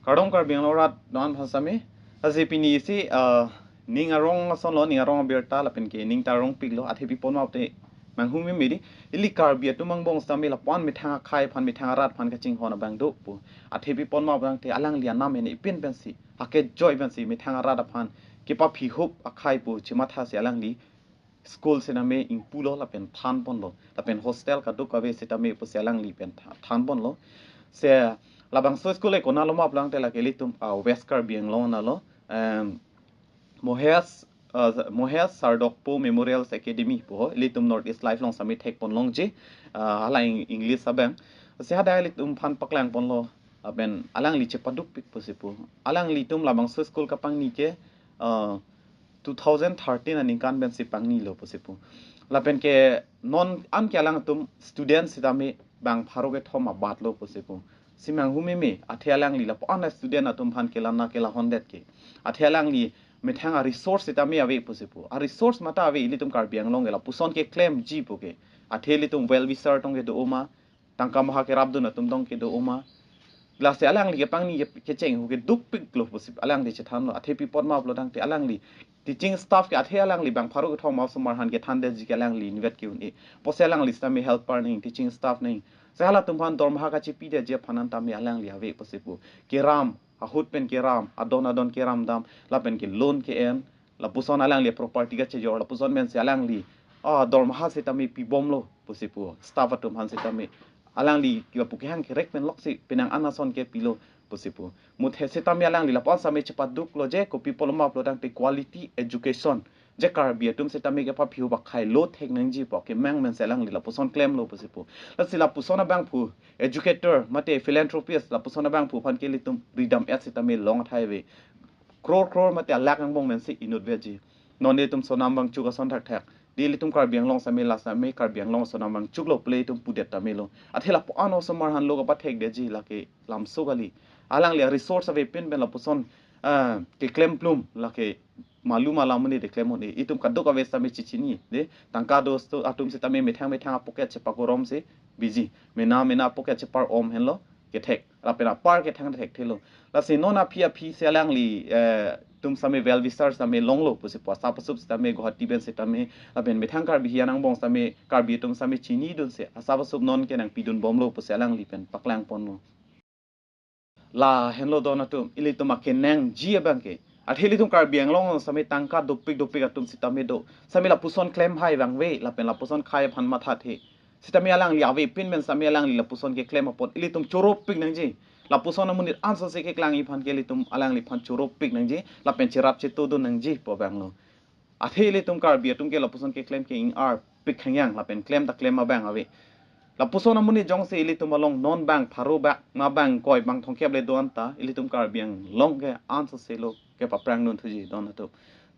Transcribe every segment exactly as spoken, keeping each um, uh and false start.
Kardom Karbi Anglong arat do-an aphan sitame. Lasi pini isi, ah, ning arong asonlo, ning arong abirta lapen ke ning ta arongpiklo, athe pi apot ma pulote manghumeme dei. Ili Karbi atum angbong sitame lapu-an methang akhei aphan, methang arat aphan kachinghon abang do pu. Athe pi apot ma pulote alangli anam hini ipin pensi, hake joy pensi methang arat aphan kepaphihup akhei pu chimathasi alangli school sitame ingpulo lapen thanponlo, lapen hostel kadokave sitame pusi alangli pen tha-, thanponlo. Se labangso school ke konatlo ma pulote lake ilitum, ah, West Karbi Anglong anatlo, em, Mohesh, ah, Mohesh Sardokpo Memorial Academy pu ho, ilitum North East Live along sitame thekponlongji, ah, hala Eng-, English abang. Se hadak ilitum aphan paklangponlo, lapen alangli chepadukpik pusi pu. Alanglitum labangso school kapangni ke, ah, two thousand thirteen aningkan pensi pangnilo pusi pu. Lapen ke non an ke alangtum student sitame bang pharo kethom abatlo pusi pu. Si manghumeme, athe alangli lapu-an student atum aphan kelana kelahondet ke, athe alangli methang a-resource sitame ave pusi pu. A-resource mate ave, ilitum Karbi Anglong ke lapuson keklemji pu ke. Athe ilitum well wisher tong kedo ma, tangka maha kerapdun atum tong kedo ma. Lasi alangli kepangni ke-, kecheng hu ke dukpiklo pusi alangli chethanlo. Athe pi apot ma pulote alangli teaching staff ke athe alangli bang pharo kethom osomar aphan kethandetji ke alangli inutvet ke-un-e. Pusi alangli sitame helper nang, teaching staff nang. Se halatum aphan dormaha kachipidetji aphan an tame alangli ave pusi pu. Keram, ahut pen keram, adon adon keram dam, lapen ke loan ke-en, lapuson alangli property kachejor, lapuson pensi alangli, ah, dormaha sitame pibomlo pusi pu, staff atum aphan sitame. Alangli kiba pu kehang kerek pen loksi penang an ason kepilo pusi pu. Muthe sitame alangli lapu-an sitame chepaduklo je, kopi apotlo ma pulote quality education. Je Karbi atum sitame kepaphihup akhei lo thek nangji pu kemang pensi alangli lapuson klemlo pusi pu. Lasi lapuson abangphu educator mate philanthropist lapuson abangphu aphan ke ilitum ridam-et sitame long athai ave. Crore crore mate lakh angbong pensi inutvetji. Non ilitum sonam vangchuk ason thakthak. Dei ilitum Karbi Anglong sitame la sitame Karbi Anglong sonam vangchuklo pu ilitum pudet tame lo. Athe lapu-an osomar aphan lo kapathekdetji lake lamso kali. Alangli a-resource avepin pen lapuson, ah, keklem plum lake malu mala amonit keklem un-e. Itum kadokave sitame chichini dei. Tangka do atum sitame methang methang a-pocket chepakoromsi biji. Mena mena a-pocket chepar-om henlo kethek. Lapen apar kethang thekthelo. Lasi non aphi aphi si alangli, eh, atum sitame well wisher sitame longlo pusi pu, asap asup sitame Guwahati pen sitame, lapen methang Karbi hian angbong sitame Karbi atum sitame chinidunsi asap asup non ke nangpidunbomlo pusi alangli pen paklangponlo. Lahenlo don atum, ilitum akenangji abang ke, athe ilitum Karbi Anglong sitame tangka dopik dopik atum sitame do. Sitame lapuson klem hai vangve, lapen lapuson khai aphan mathathe. Sitame alangli avepin pen sitame alangli lapuson keklem apot ilitum choropik nangji. Lapuson amonit ansose keklang aphan ke ilitum alangliphan choropik nangji, lapen cherap chetodun nangji pu abanglo. Athe ilitum Karbi atum ke lapuson keklem ke ingarpik hangyang, lapen klem ta klem abang ave. Lapuson amonit jongsi ilitum along non bang pharo bang, ma bang koi bang thomkep le do-an ta, ilitum Karbi Anglong ke ansose lo kepaphrang dunthuji don atum.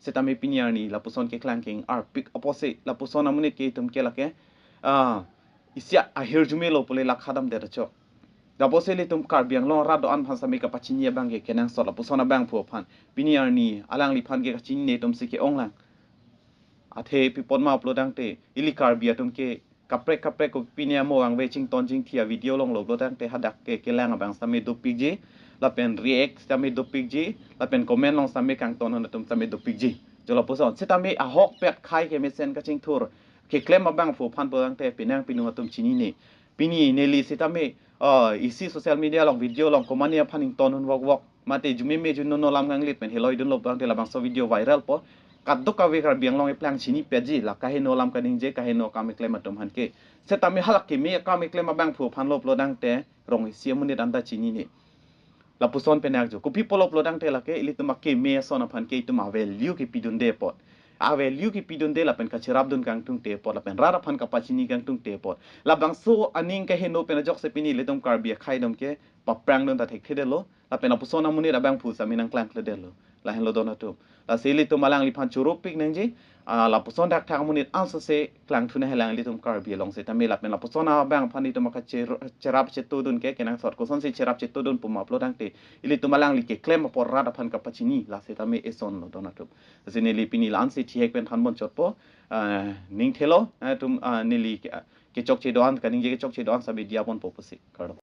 Sitame pini arni lapuson keklang ke ingarpik apotsi lapuson amonit ke itum ke lake, ah, isi ahirjume lo pule lakha damdet achok. Lapusi ilitum Karbi Anglong arat do-an aphan sitame kapachini abang ke kenangsot lapuson abangphu aphan. Pini arni alangliphan ke kachinine atumsi ke-onglang. Athe pi apot ma pulo tangte ili Karbi atum ke kaprek kaprek ko pini amo vangve chington chingthi a-video longlo pulo tangte hadak ke kelang abang sitame dopikji, lapen react sitame dopikji, lapen comment along sitame kangton hon atum sitame dopikji. Jo lapuson sitame ahokpet khai kemesen kachingthur keklem abangphu aphan pulo tangte penang pinu atum chinine. Pini neli sitame, ah, isi social media along video along komane aphan ington un vok vok. Mate jumeme juno no lam kanglit pen heloidunlo pulo tangte labangso video viralpo. Kadokave Karbi Anglong eplang chinipetji la kaheno lam kaningje, kaheno akam keklem atum aphan ke. Sitame hala keme akam keklem abangphu aphanlo pulo tangte rong isi amonit anta chinine. Lapuson penak jo. Kopi apotlo pulo tangte lake ilitum akeme ason aphan ke itum a-value kepidunde apot. A-value kepidunde lapen kacherapdun kangtungte apot, lapen rat aphan kapachini kangtungte apot. Labangso aning kaheno pen ajoksi pini ilitum Karbi akhei atum ke paphrang dun ta thekthedetlo. Lapen lapuson amonit abangphu sitame nangklangkledetlo. Lahenlo don atum. Lasi ilitum alangliphan choropik nangji. Ah, lapuson dakthak amonit ansose klangthuna helang ilitum Karbi along sitame, lapen lapuson abang aphan itum akacher-, cherap chetodun ke kenangsot. Kosonsi cherap chetodun pu ma pulo tangte ilitum alangli keklem apot rat aphan kapachini, la sitame esonlo don atum. Lasi neli pini la-ansi thihek pen thanbonchotpo, ah, ning thelo, ah, atum, ah, neli ke, ah, kechokche do-an, kaningje kechokche do-an sitame diyaponpo pusi. Kardom.